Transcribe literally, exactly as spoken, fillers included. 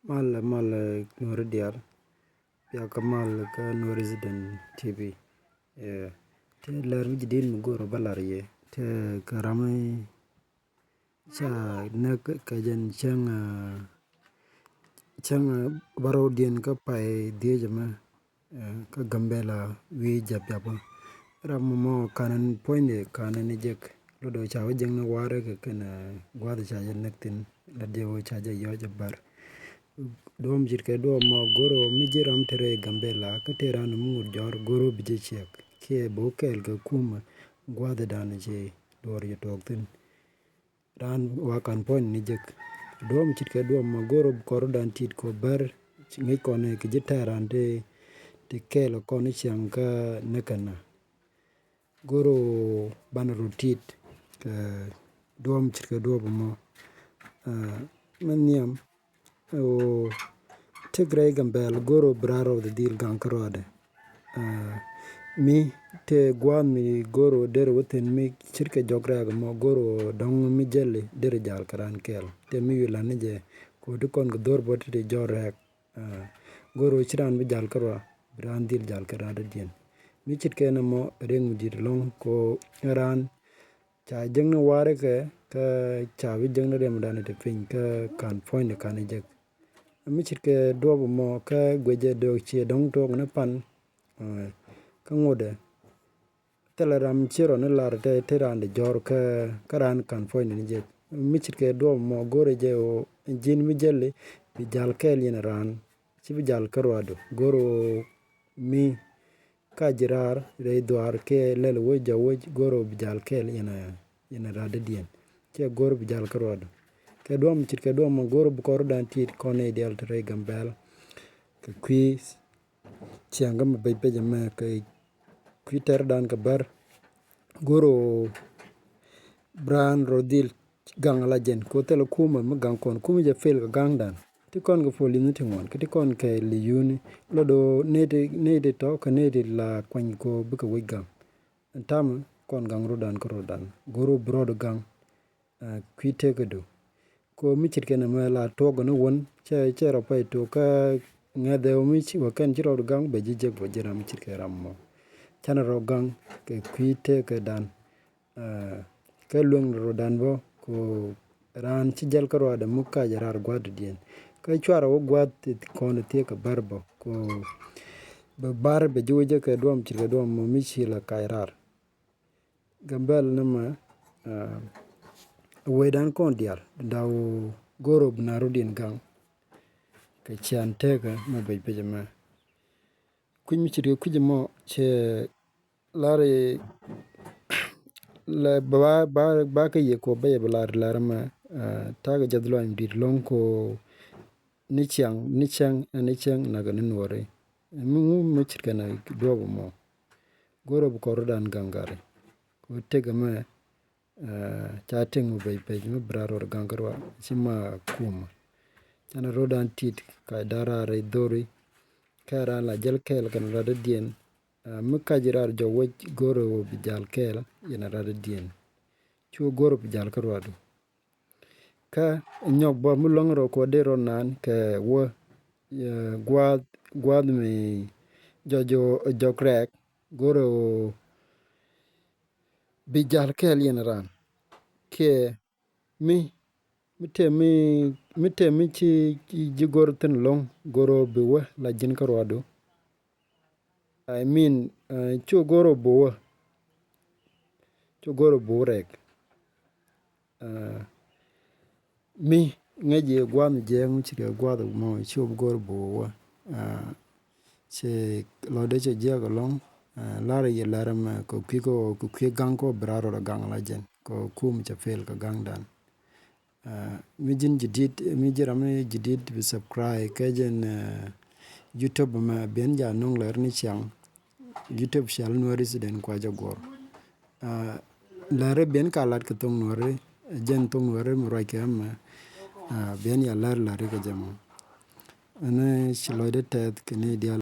Mal, mal, eh, Nuɔri diaal. Pia kä mal kä Nuɔri Resident T V. Eh, te lɛr mi jadid mi go̱o̱r bä lar yɛ. Te kä ram mi ca näk kɛ jɛn cäŋ, ah, cäŋ, ah, bärɔwdiɛn kä pay dhiec ɛmɛ, eh, kä Gambɛla wi̱i̱ jap jap. Ram mɔ kanɛ puɔ̱nydɛ kanɛ ni jek. Lotdɛ ca wä jek ni warɛ kɛ kɛn, eh, gua̱th ca jɛ näk thi̱n. Lat jɛ wä ca jɛ yɔc ɛ bär. Duɔ̱ɔ̱m ce̱tkɛ duɔ̱ɔ̱m mɔ go̱r ɣöö mi ji̱ ram te rɛy Gambɛla kä te ran mi ŋut jɔ̱ɔ̱r go̱r ɣöö bi jɛ ciɛk. Kiɛ bi wä kɛɛl kɛ kumɛ gua̱thdan ci duɔ̱ɔ̱r jɛ tuɔɔk thi̱n. Raan wakan puɔ̱ny ni jek. Duɔ̱ɔ̱m ce̱tkɛ duɔ̱ɔ̱m mɔ go̱r ɣöö bi kɔrdan tit kɔ bär ŋäc kɔn kɛ ji̱ tɛ̈r raan ti, ti kɛɛl kɔn ciaŋ kä näkɛn na. Go̱r ɣöö banɛ rɔ tit kɛ duɔ̱ɔ̱m ce̱tkɛ duɔ̱ɔ̱m mɔ. Ah, mɛ nhiam ɣöö tëk rɛy Gambɛl go̱r ɣöö bi raar rɔɔdɛ dhil gaŋ kä rɔɔdɛ. Ah, mi te gua̱a̱th mi go̱r ɣöö derɛ wä thi̱n mi ce̱tkɛ jɔk rɛɛk mɔ go̱r ɣöö dɔ̱ŋ mi jäli derɛ jal kɛ raan kɛɛl. Te mi wi̱i̱ la̱t ni jɛ kɛ ɣöö ti kɔn kɛ dho̱r bä ti ti jɔr rɛɛk. Ah, go̱r ɣöö ci raan bi jal kärɔa, bi raan dhil jal kɛ raan dädiɛn. Mi ce̱tkɛ nɛmɔ riɛk mi di̱i̱t ɛlɔ̱ŋ kɛ ɣöö raan ca jek ni warikɛ, kä ca bi jek ni riɛmdan ti piny, kä ka̱n puɔ̱nydɛ ka̱n jek. Mi ce̱tkɛ duɔ̱ɔ̱p ɛmɔ kä guecɛ döök ciɛ dɔ̱ŋ tuɔɔk ni pan, ah, kä ŋotdɛ. Thilɛ ram ci rɔ ni lar te, te raan di jɔr kä, kä raan ka̱n puɔ̱nydɛ ni jek. Mi ce̱tkɛ duɔ̱ɔ̱p mɔ go̱rɛ jɛ ɣöö ji̱n mi jäli bi jal kɛɛl yɛn raan. Ci bi jal kä ruadu. Go̱r ɣöö mi ka ji̱ raar rɛy dhuaar kɛ lɛl wec jɔw wec go̱r ɣöö bi jal kɛɛl yɛn, yɛn raan dädiɛn. Cɛ go̱r bi jal kä ruadu. Kɛ duɔ̱ɔ̱m ce̱tkɛ duɔ̱ɔ̱m mɔ go̱r ɣöö bi kɔrdan tit kɔn nɛy diaal te rɛy Gambɛl. Kɛ kui̱ ciaŋ kä mi pec pec ɛmɛ kɛ kui̱ tɛrdan kɛ bär. Go̱r ɣöö bi raan rɔ dhil gaŋ ala jɛn kɛ ɣöö thilɛ kumɛ mi gaŋ kɔn, kumɛ jɛ pel kɛ gaŋdan. Ti kɔn kɛ puɔl li̱thni ti ŋuan kä ti kɔn kɛ li̱yuni. Lotdɛ ɣöö nɛy ti, nɛy ti tɔ̱ kɛ nɛy ti la kuany kɛ ɣöö bikɛ wec gaŋ. Ɛn ta̱mɛ kɔn gaŋ rɔ̱dan kä rɔ̱dan. Go̱r ɣöö bi rɔɔdu gaŋ. Ah, kui̱ tekädu. Kɛ ɣöö mi ce̱tkɛ nɛmɛ la tuɔɔk ni wän, cɛ, cɛ rɔ pay tuɔɔk kä ŋäthɛ ɣöö mi ci wä kɛn ci rɔɔdu gaŋ, bɛ ji̱ jek bä ji̱ ram mi ce̱tkɛ ram mɔ. Canɛ rɔ gaŋ kɛ kui̱ tekädan. Ah, kä lueŋ rɔɔdan bä, kɛ ɣöö raan ci jäl kä ruaadɛ mi kac raar gua̱a̱th dädiɛn. Kä cuarɛ wä gua̱a̱th kɔn thiee kɛ bär bä, kɛ ɣöö bɛ bär bɛ ji̱ wä jek kɛ duɔ̱ɔ̱m ce̱tkɛ duɔ̱ɔ̱m mɔ mi ci la kac raar. Gambɛl ni mɛ, ah, wecdan kɔn diaal daw go̱r ɣöö bi na rɔ̱diɛn gaŋ. Kɛ ciaŋ tekä mɛ pec pec ɛmɛ. Kui̱c mi ce̱tkɛ kui̱c ɛmɔ cɛ lar i̱ lɛ ba, ba, ba kä yɛ kɔ bä yɛ bi lar, lar ɛmɛ, ah, ta̱a̱ kɛ jäth lɔany di̱t ɛlɔ̱ŋ kɔ ni ciaŋ, ni ciaŋ, ni ciaŋ nak ni nuɔri. Mi ŋu mi ce̱tkɛ nɛ duɔ̱ɔ̱p ɛmɔ. Go̱r ɣöö bi kɔrdan gaŋ gari. Kɛ ɣöö tëk ɛmɛ, ah, ca tëk mi pec pec mi bi raar rɔɔdu gaŋ kä ruaadu, ci ma kumɛ. Canɛ rɔ̱dan tit kac da̱raar rɛy dho̱ri. Kɛ raan la jäl kɛɛl kɛnɛ raan dädiɛn. Ah, mi kac raar jɔw wec go̱r ɣöö bi jal kɛɛl yɛnɛ raan dädiɛn. Cu go̱r ɣöö bi jal kä ruaadu. Kä nyɔk bä mi luäŋ rɔ kɛ ɣöö dee rɔ naan kɛ wä, eh, gua̱a̱th, gua̱a̱th mi jɔk, jɔk rɛɛk go̱r ɣöö bi jal kɛɛl yɛnɛ raan. Kiɛ mi, mi te mi, mi te mi ci, ci ji̱ go̱r thi̱n ɛlɔ̱ŋ go̱r ɣöö bi wä la ji̱n kä ruaadu. I mean, uh, cu go̱r ɣöö bi wä. Cu go̱r ɣöö bi wä rɛɛk. Uh, mi ŋäc yɛ gua̱a̱th mi jiɛɛŋ mi ce̱tkɛ gua̱a̱th mɔ cu bi go̱r ɣöö bi wä. Uh, cɛ lɔcdɛ cɛ jiääk ɛlɔ̱ŋ. Uh, lar yɛ lar ɛmɛ kɛ kui̱ kɔ, kɛ kui̱ gaŋ kɔ bi raar rɔ gaŋ la jɛn kɛ kum cɛ pel kɛ gaŋdan. Ah, mi ji̱n jadid, mi ji̱ ram mi jadid bi subscribe kɛ jɛn, eh, YouTube mɛ ben ja nöŋ lɛr ni ciaŋ. YouTube channel Nuer Resident kua jɛ guɔr. Ah, lɛr ben ka lat kɛ thoŋ Nuer, jɛn thoŋ Nuer mi ruac kɛ mɛ. Ah, ben ya lɛr lɛr kɛ jɛ mɔ. Ɛn ci lɔcdɛ tɛth kɛ ni dial.